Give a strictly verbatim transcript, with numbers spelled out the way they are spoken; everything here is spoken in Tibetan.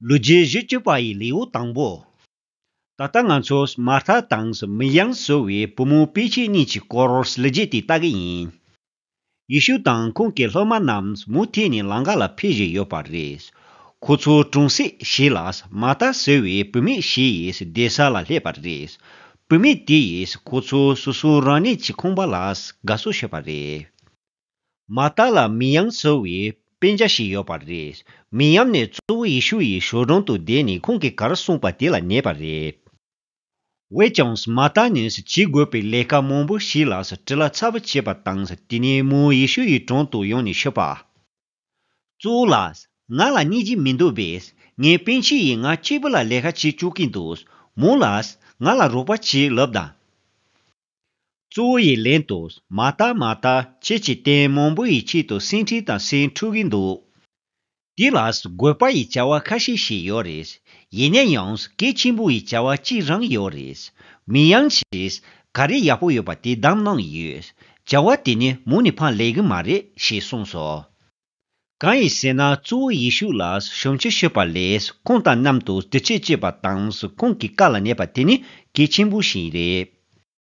ལོ་རྒྱུས་བཞི་བཅུ་པ་ཡི་ལེའུ་དང་པོ། ད་ལྟ་ང་ཚོས་མར་ཐ་དང་མིག་ཡངས་བཟོ་བའི་བུ་མོ་པཎ་ཆེན་གཉིས་ཀྱི་སྐོར་ལོ་རྒྱུས་དེ་ལྟ་གི་ཡིན། ཡེ་ཤུ་དང་ཁོང་གི་སློབ་མ་རྣམས་མུ་མཐུད་ནས་ལམ་ཁ་ལ་ཕེབས་བཞིན་ཡོད་པ་རེད། ཁོ་ཚོ་གྲོང་གསེབ་ཞིག་ལ་མར་ཐ་ཟེར་བའི་བུད་མེད་ཞིག་ཡི་སྡོད་ས་ལ་སླེབས་པ་རེད། བུད་མེད་དེ་ཡིས་ཁོ་ཚོ་སོ་སོ་རང་ཉིད་ཀྱི་ཁང་པ་ལ་དགའ་བསུ་ཞུས་པ་རེད། མར་ཐ་ལ་མིག་ཡངས་ཟེར་བའི་སྤུན་ཀྱག་ཞིག་ཡོད་པ་རེད། མིག་ཡངས་ནི་གཙོ་བོ་ཡེ་ཤུ་ཡི་ཞལ་དྲུང་དུ་བསྡད་ནས་ཁོང་གིས་ག་རེ་གསུངས་པ་དེ་ལ་ཉན་པ་རེད། འོན་ཀྱང་མར་ཐ་ནི་བྱེད་དགོས་པའི་ལས་ཀ་མང་པོ་ཞིག་ལ་བྲེལ་བ་ཚ་པོ་བྱས་པ་དང་། དེ་ནས་མོ་ཡེ་ཤུ་ཡི་དྲུང་དུ་ཡོང་ནས་ཞུས་པ། གཙོ་བོ་ལགས། ང་ལ་སྙིང་རྗེ་མི་འདུག་པས། ངའི་སྤུན་མཆེད་ཡིས་ང་གཅིག་པུ་ལ་ལས་ཀ་བྱེད་བཅུག་གིན་འདུག་མོ་ལགས། ང་ལ་རོགས་པ་བྱེད་ལབ་དང་། གཙོ་བོ་ཡི་ལན་དུ། མར་ཐ་མར་ཐ། ཁྱེད་ཀྱིས་དོན་མང་པོ་ཡི་ཆེད་དུ་སེམས་ཁྲལ་དང་སེམས་འཁྲུག་གིན་འདུག་དེ་ལ་དགོས་པ་ཡི་བྱ་བ་ཁ་ཤས་ཤིག་ཡོད་རེད། ཡིན་ན་ཡང་གལ་ཆེན་པོ་ཡི་བྱ་བ་གཅིག་རང་ཡོད་རེད། མིག་ཡངས་ཀྱིས་ག་རེ་ཡག་པོ་ཡོད་པ་དེ་བདམས་གནང་ཡོད། བྱ་བ་དེ་ནི་མུ་མཐུད་ནས་ཕར་ལེན་གི་མ་རེད་ཞེས་གསུངས་སོ། གང་ཡིན་ཟེར་ན་གཙོ་བོ་ཡེ་ཤུ་ལ་ཞབས་ཕྱི་ཞུས་པ་ལས་ཁོང་དང་མཉམ་དུ་དུས་ཆད་བཅད་པ་དང་ཁོང་གི་བཀའ་ལ་ཉན་པ་དེ་ནི་གལ་ཆེན་པོ་ཞིག་རེད།